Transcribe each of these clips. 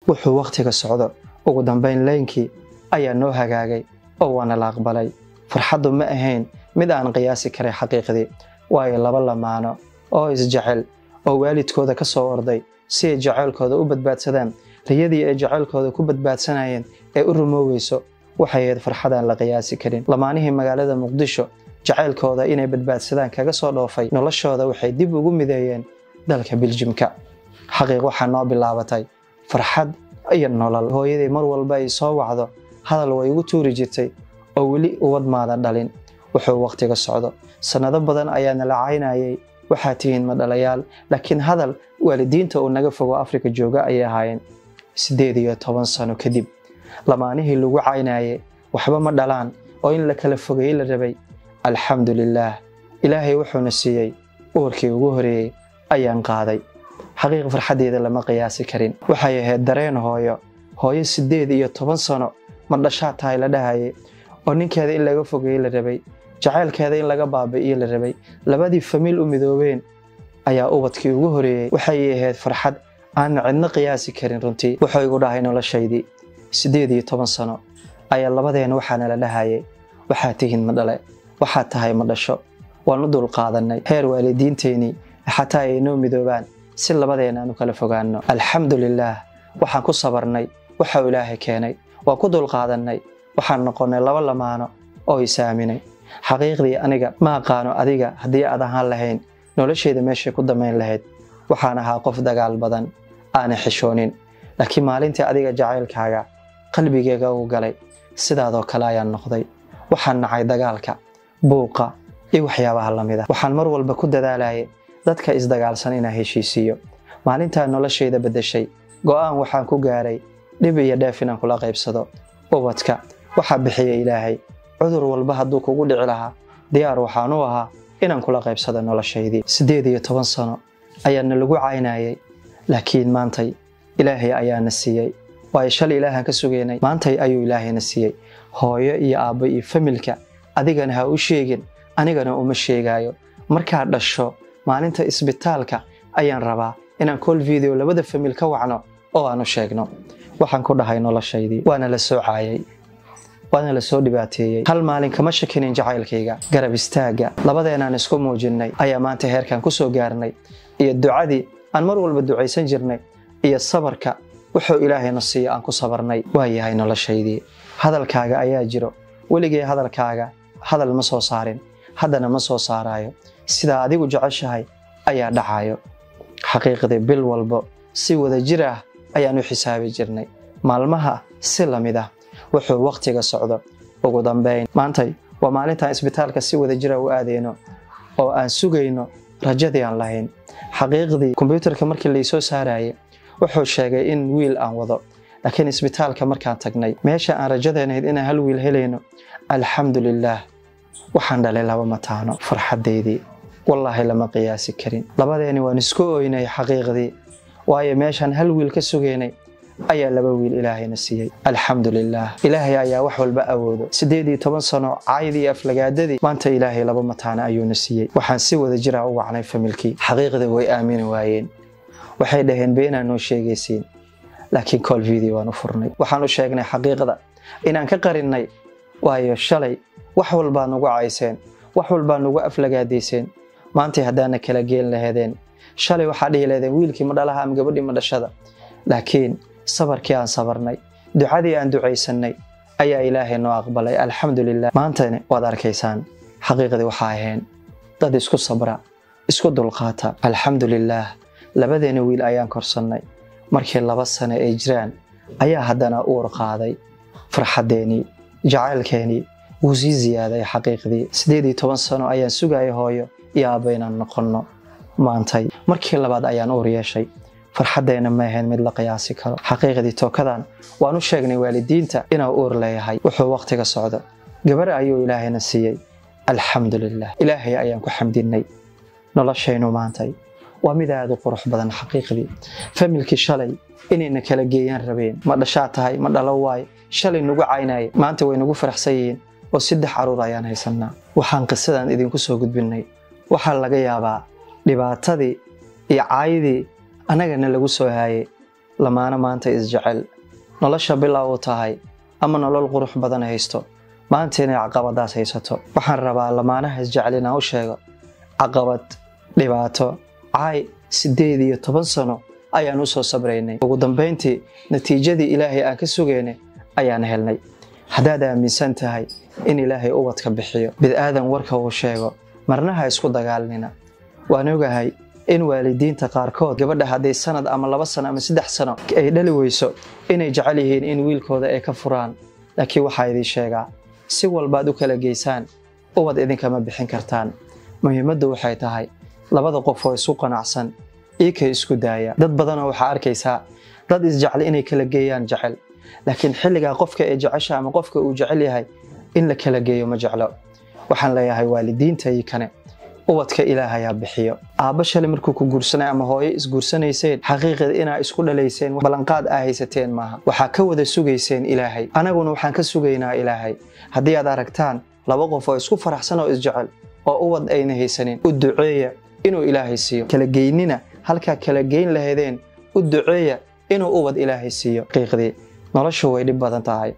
Wuxuu wakhtiga socdo, ugu dambayn laynkii ayaa noo hagaagay oo waana la aqbalay. Farxaddu ma ahayn mid aan qiyaasi karay xaqiiqdii, waayo laba lamaano oo isjecel oo waalidkooda ka soo orday si ay jaceylkooda u badbaadsadaan, riyadii ay jaceylkooda ku badbaadsanayeen ee u rumooweyso, waxay ahayd farxadaan la qiyaasi karin. Lamaanihii magaalada Muqdisho jaceylkooda inay badbaadsadaan kaga soo dhoofay, noloshooda waxay dib ugu mideeyeen dalka Biljimka. Xaqiiq waxaa noo bilaabatay farxad iyo nolol. Hooyaday mar walba ay soo wacdo, hadal way igu tuuri jirtay oo weli ubad maadan dhalin. Wuxuu wakhtiga socdo, sannado badan ayaa nala caynayay, waxaa tihiin ma dhalayaal, laakiin hadal waalidiinta uu naga fogo Afrika jooga ayay ahaayeen. 18 sano kadib, lamaanihii lagu caynayay waxba ma dhalaan oo in la kala fogeeyey la rabay, alxamdulilaah, Ilaahay wuxuuna siiyey uurkii ugu horeeyey ayaan qaaday. Xaqiiq farxaddeeda lama qiyaasi karin. Waxay ahayd dareen hooyo, hooyo 18 sano ma dhashaa tahay la dhahayay, oo ninkeeda in laga fogeeyey la rabay, jacaylkeeda in laga baabi'iyo la rabay, labadii famiil u midoobeen ayaa ubadkii ugu horeeyey. Waxay ahayd farxad aan cidna qiyaasi karin runtii. Wuxuu igu dhahay noloshaydii, 18 sano ayaa labadeena waxaana la dhahayay waxaa tihiin ma dhale, waxaa tahay ma dhasho. Waan u dulqaadanay heer waalidiinteennii xataa ay noo midoobaan si labadeena aan u kala fogaanno. Alxamdulilaah, waxaan ku sabarnay waxa uu Ilaahay keenay, waan ku dulqaadanay, waxaan noqonnay laba lamaano oo isaaminay. Xaqiiqdii aniga ma aqaano adiga haddii aad ahaan lahayn noloshayda meeshay ku damayn lahayd. Waxaan ahaa qof dagaal badan, aana xishoonin, laakiin maalintii adiga jacaylkaaga qalbigayga u galay, sidaadoo kale ayaan noqday. Waxaan nacay dagaalka, buuqa iyo waxyaabaha lamid ah. Waxaan mar walba ku dadaalayay dadka isdagaalsan inaan heshiisiiyo. Maalintaa noloshayda beddeshay, go'aan waxaan ku gaaray dhib iyo dheef inaan kula qaybsado. Ubadka waxaa bixiya Ilaahay. Cudur walba hadduu kugu dhici lahaa, diyaar waxaan u ahaa inaan kula qaybsado noloshaydii. 18 sano ayaana lagu caynayay, laakiin maantay Ilaahay ayaana siiyey. Waayo shalay Ilaahaan ka sugaynay, maantay ayuu Ilaahayna siiyey. Hooyo iyo aabbo iyo familka adigana ha u sheegin, anigana uma sheegaayo. Markaad dhasho maalinta isbitaalka ayaan rabaa inaan call video labada famil ka wacno oo aan u sheegno. Waxaan ku dhahay noloshaydii, waana la soo caayay, waana la soo dhibaateeyey. Hal maalin kama shakinin jacaylkayga. Garab istaagga labadeenaan isku muujinnay ayaa maanta heerkan ku soo gaarnay, iyo ducadii aan mar walba ducaysan jirnay, iyo sabarka wuxuu Ilaahayna siiyo aan ku sabarnay. Waa yahay noloshaydii, hadalkaaga ayaa jiro. Weligay hadalkaaga hadal ma soo saarin, haddana ma soo saaraayo. Sidaa adigu jeceshahay ayaa dhacayo. Xaqiiqdii bil walbo si wada jir ah ayaan u xisaabi jirnay maalmaha si la mid ah. Wuxuu wakhtiga socdo, ugu dambayn maantay waa maalintaan isbitaalka si wada jira u aadayno oo aan sugayno rajadii aan lahayn. Xaqiiqdii kombyuutarka markii laysoo saarayay wuxuu sheegay in wiil aan wado, laakiin isbitaalka markaan tagnay, meesha aan rajadeenahayd inaan hal wiil helayno, alxamdulilaah, waxaan dhalay laba mataano. Farxaddeydii wallaahi lama qiyaasi karin. Labadeeni waan isku oynay xaqiiqdii, waayo meeshaan hal wiil ka sugaynay ayaa laba wiil Ilaahayna siiyey. Alxamdulilaah, Ilaahay ayaa wax walba awoodo. 18 sano caydii iyo aflagaadadii, maanta Ilaahay laba mataano ayuuna siiyey. Waxaan si wada jira u wacnay familkii. Xaqiiqdii way aamini waayeen, waxay dhaheen beenaa noo sheegaysiin, laakiin call video waan u furnay. Waxaan u sheegnay xaqiiqda inaan ka qarinnay, waayo shalay wax walbaa nugu cayseen, wax walbaa nugu aflagaadayseen. Maantay haddaana kala geen laheedeen, shalay waxaa dhihi laheedeen wiilkii ma dhalaha ama gabadhii ma dhashada. Laakiin sabarkii aan sabarnay, ducadii aan ducaysannay ayaa Ilaahay noo aqbalay, alxamdulilah. Maantana waad arkaysaan. Xaqiiqdii waxaa ahayn dad isku sabra, isku dulqaata. Alxamdulilaah, labadeena wiil ayaan korsannay. Markii 2 sano ay jiraan ayaa haddana uur qaaday. Farxaddeenii, jacaylkeenii wuu sii ziyaaday. Xaqiiqdii 18 sano ayaan sugayay hooyo iyo aabba inaan noqonno. Maantay markii labaad ayaan uur yeeshay. Farxaddeenna ma ahayn mid la qiyaasi karo. Xaqiiqdii tookadan waan u sheegnay waalidiinta inuu uur leeyahay. Wuxuu wakhtiga socdo, gabar ayuu Ilaahayna siiyey, alxamdulilah. Ilaahay ayaan ku xamdinay. Noloshaynu maantay waa mid aada u qurux badan. Xaqiiqdii familkii shalay inayna kala geeyaan rabeen, ma dhashaa tahay, ma dhalo waayo, shalay nagu caynaya, maanta way nagu faraxsan yihiin oo 3 caruur ayaan haysanaa. Waxaan qisadan idinku soo gudbinay, waxaa laga yaabaa dhibaatadii iyo caayidii annagana lagu soo haayay Lamaana maanta isjecel, nolosha bilow u tahay ama nolol qurux badan haysto, maanta inay caqabadaas haysato. Waxaan rabaa lamaanaha isjecel inaan u sheego caqabad, dhibaato, caay 18 sano ayaan u soo sabraynay. Ugu dambeyntii natiijadii Ilaahay aan ka sugaynay ayaan helnay. Haddaad aaminsan tahay in Ilaahay ubadka bixiyo, bid'aadan warka uu sheego marna ha isku dagaalnina. Waan ogahay in waalidiinta qaarkood gabadha hadday sanad ama 2 sano ama 3 sano ay dhali weyso inay jecel yihiin in wiilkooda ay ka furaan. Laakiin waxaa idiin sheegaa, si walbaad u kala geysaan ubad idinkama bixin kartaan. Muhiimaddu waxay tahay labada qof oo isku qanacsan iikay isku daaya. Dad badanoo waxaa arkaysaa dad isjecel inay kala geeyaan jecel, laakiin xilligaa qofka ee jecesha ama qofka uu jecel yahay in la kala geeyo ma jeclo. Waxaan leeyahay waalidiinta iyo kane, ubadka Ilaahayaa bixiyo. Aabba shalay markuu ku guursanay ama hooyo isguursanayseen, xaqiiqada inaa isku dhalayseen ballanqaad aa haysateen maaha. Waxaa ka wada sugayseen Ilaahay, anaguna waxaan ka sugaynaa Ilaahay. Haddii aad aragtaan laba qof oo isku faraxsan oo isjecel oo ubad ayna haysanin, u duceeya inuu Ilaahay siiyo. Kala geynina halkaa kala geyn lahaydeen, u duceeya inuu ubad Ilaahay siiyo. Xaqiiqdii noloshu way dhib badan tahay,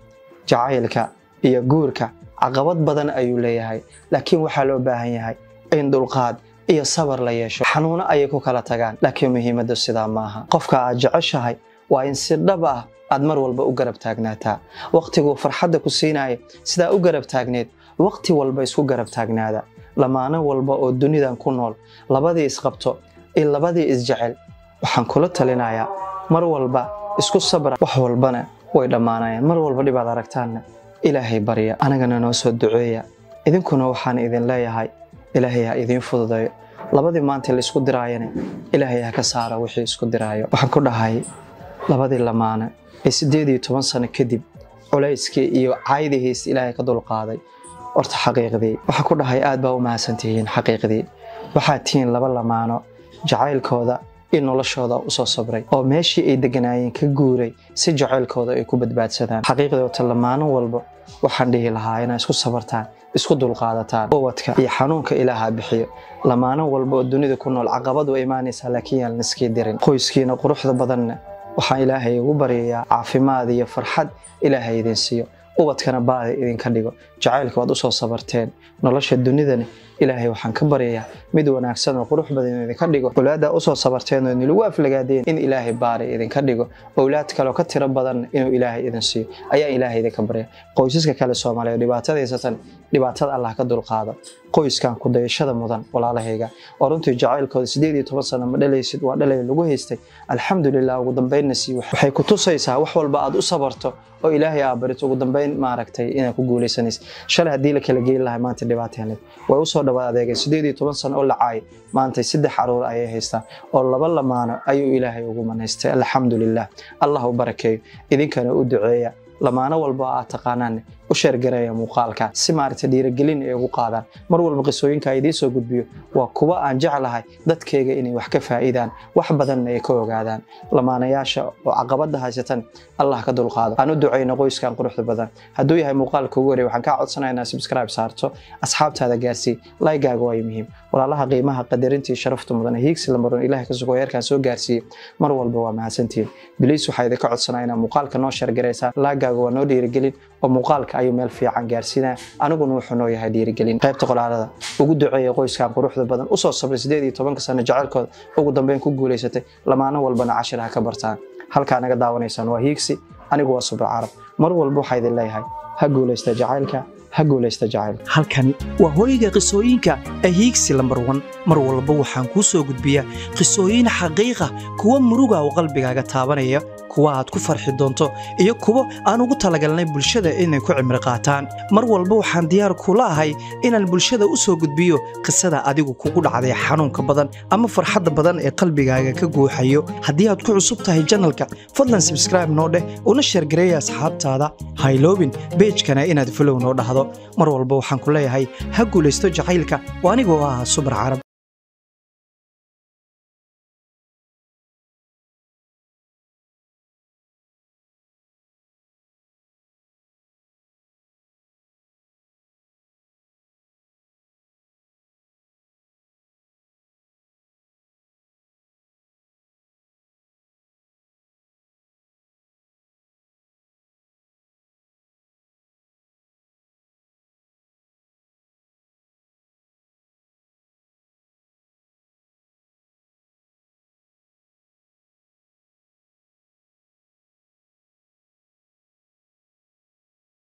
jacaylka iyo guurka caqabad badan ayuu leeyahay, laakiin waxaa loo baahan yahay in dulqaad iyo sabar la yeesho. Xanuuno ayay ku kala tagaan, laakiin muhiimaddu sidaa maaha. Qofka aad jeceshahay waa in si dhab ah aad mar walba u garab taagnaataa. Waqtiguu farxadda ku siinaya sidaa u garab taagneed, waqti walba isku garab taagnaada. Lamaano walba oo dunidan ku nool, labadii isqabto iyo labadii isjecel, waxaan kula talinayaa mar walba isku sabra. Wax walbana way dhammaanayaan. Mar walba dhibaad aragtaanna Ilaahay barya, anagana noo soo duceeya. Idinkuna waxaan idin leeyahay Ilaahay ha idiin fududeeyo. Labadii maanta la isku diraayana Ilaahay ha ka saaro wixii isku diraayo. Waxaan ku dhahay labadii lamaane ee 18 sano kadib culayskii iyo caydihiis Ilaahay ka dulqaaday. Horta xaqiiqdii waxaan ku dhahay aad baa u mahadsantihiin. Xaqiiqdii waxaad tihiin laba lamaano jacaylkooda in noloshooda u soo sabray oo meeshii ay deganaayeen ka guuray si jacaylkooda ay ku badbaadsadaan. Xaqiiqdii horta lamaano walba waxaan dhihi lahaa inaa isku sabartaan, isku dulqaadataan. Ubadka iyo xanuunka Ilaaha bixiyo. Lamaano walba oo dunida ku nool caqabad way imaanaysaa, laakiin yaan liskii dirin. Qoyskiina quruxda badanna waxaan Ilaahay ugu baryayaa caafimaad iyo farxad Ilaahay idin siiyo, ubadkana baadi idinka dhigo. Jacaylka waad usoo sabarteen, nolosha dunidana Ilaahay waxaan ka baryayaa mid wanaagsan oo qurux badan inuu idinka dhigo. Awlaadda usoo sabarteen oo idinlagu aflagaadeen in Ilaahay baari idinka dhigo, owlaad kaloo ka tiro badan inuu Ilaahay idin siiyo ayaa Ilaahay idinka barya. Qoysaska kale Soomaaliyeed dhibaatada haysatan, dhibaatada Allah ka dulqaado. Qoyskan ku dayashada mudan, walaalahayga oo runtii jacaylkooda 18 sano ma dhalaysid waa dhalay lagu haystay, alxamdulilah ugu dambeynna sii. Waxay ku tusaysaa wax walba aad u sabarto oo Ilaahay aa barito, ugu dambeyn maaragtay inaad ku guulaysanaysid. Shalay haddii la kala geyn lahay maanta dhibaato helay. Way usoo dhawaad adeegay 18 sano oo la caayay, maanta 3 caruur ayay haystaan oo laba lamaano ayuu Ilaahay ugu manaystay. Alxamdulilah, Allah u barakeeyo. Idinkana u duceeya. Lamaano walba aad taqaanaan u sheergareeya muuqaalka si maaragtay dhiirigelin ay ugu qaadaan. Mar walba qisooyinka idiin soo gudbiyo waa kuwa aan jeclahay dadkayga inay wax ka faa'iidaan, wax badanna ay ka ogaadaan. Lamaanayaasha oo caqabada haysatan Allah ka dulqaado. Aan u ducayno qoyskan quruxda badan. Hadduu yahay muuqaalka ugu horeey, waxaan kaa codsanayaa inaad subscribe saarto, asxaabtaada gaarsii, like-gaaga waa muhiim. Walaalaha qiimaha, qadarintii, sharafta mudan, hiigsi lamaron Ilaahay ka sugo heerkaan soo gaarsiiyey, mar walba waa mahadsantihiin. Please waxaa idinka codsanaya inaad muuqaalka noo share garaysaan. Like-gaaga waa noo dhiirigelin oo muuqaalka ayuu meel fiican gaarsiinaya, aniguna wuxuu noo yahay dhiirigelin. Qaybta qolaalada ugu duceeya qoyskan quruxda badan usoo sabray 18 sano jacaylkooda, ugu dambeyn ku guulaysatay. Lamaano walbana cashir ha ka bartaan. Halkaa naga daawanaysaan waa Hiigsi, anigu waa Subra Carab. Mar walba waxaa idin leeyahay ha guulaysta jacaylka, ha guulaysta jacaylka. Halkani waa hooyga qisooyinka ee Hiigsi lambar 1. Mar walba waxaan kuu soo gudbiyaa qisooyin xaqiiqa, kuwa muruga oo qalbigaaga taabanaya, kuwa aad ku farxi doonto iyo kuwo aan ugu talagalnay bulshada inay ku cimri qaataan. Mar walba waxaan diyaar kula ahay inaan bulshada u soo gudbiyo qisada adigu kugu dhacday xanuunka badan ama farxadda badan ee qalbigaaga ka guuxayo. Haddii aad ku cusub tahay channelka, fadlan subscribe noo dheh una share gareeya asxaabtaada. Hayloobin pagekana inaad follow noo dhahdo. Mar walba waxaan ku leeyahay ha guulaysto jacaylka. Waa anigoo ah Subar Carab.